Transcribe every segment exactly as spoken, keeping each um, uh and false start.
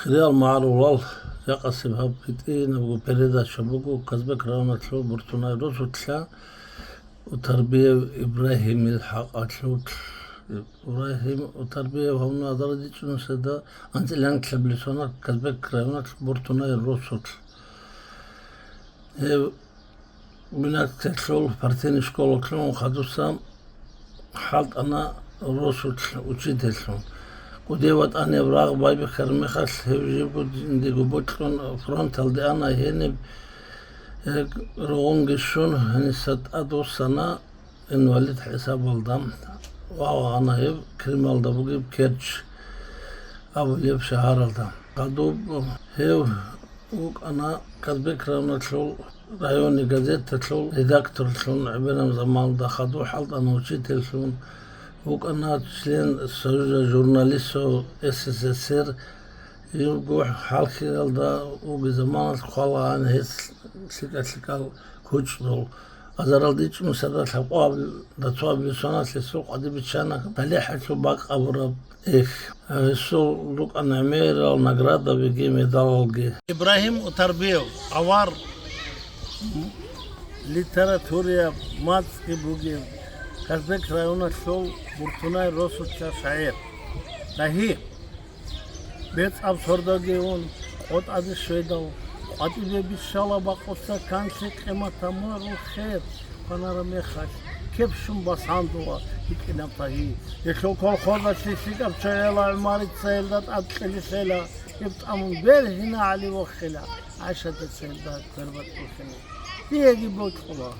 Хириял магӀарулал, жакъасеб гьаб гьитӀинабго передача буго Казбек районалъул Буртунай росулъа Утарбиев Ибрагьимил хӀакъалъулъ. Ибрагьим Утарбиев гьавна азарилъ чӀунусида анцӀила анкьабилеб сона Казбек районалъ Буртунай росулъ. Гьев гимназиялъул, партийный школалъул хадуса хӀалтӀана росулъ учительлъун. КӀудияв ватӀаниб рагъ байбихьараб мехалъ, гьев живго жиндиего бокьун фронталде ана, гьениб, э, ругъунги щун, гьениса тӀадвуссана инвалид хӀисабалда. Вагъана гьев Крималда бугеб Керчь абулеб шагьаралда. Хадуб гьев вукӀана Казбек районалъул районный газеталъул редакторлъун гӀемераб заманалда, хадуб хӀалтӀана учительлъун, вукӀана член Союза журналистов СССР, живго хӀалхьиялда вугеб заманалъ хъвалаан гьес лъикӀа-лъикӀал кучӀдул. Азарилъ чӀунусида лъабкъоабилеб, дацоабилеб соналъ гьесул къватӀибе биччана талихӀалъул бакъ абураб эх. Гьесул рукӀана гӀемерал наградабиги медалалги. Ибрагьим Утарбиев, авар, литератураяб мацӀги бугев, Казбек районалъул Буртунай росулъа шагӀир. Дагьи, бецӀаб сордоги ун, къотӀаде щведал, къватӀибе биччала бакъуца канлъи къиматаб мугӀрул хер кванараб мехалъ, кеп щун басандула гьитӀинаб Тагьи. Гьелъул колхозалъе лъикӀаб чагӀияла ГӀумарица гьелда тӀад кьелилъела, гьеб тӀамун бергьинагӀали вохила, ГӀайшатица гьелда квербакьулъина. Диеги бокьула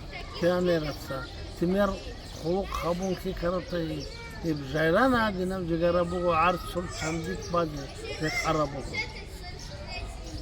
пионераца, тимер хъулухъ гьабун лъикӀараб Тагьи. Гьеб жайран гӀадинаб жигара буго гӀарцул чандик базе рекъараб буго.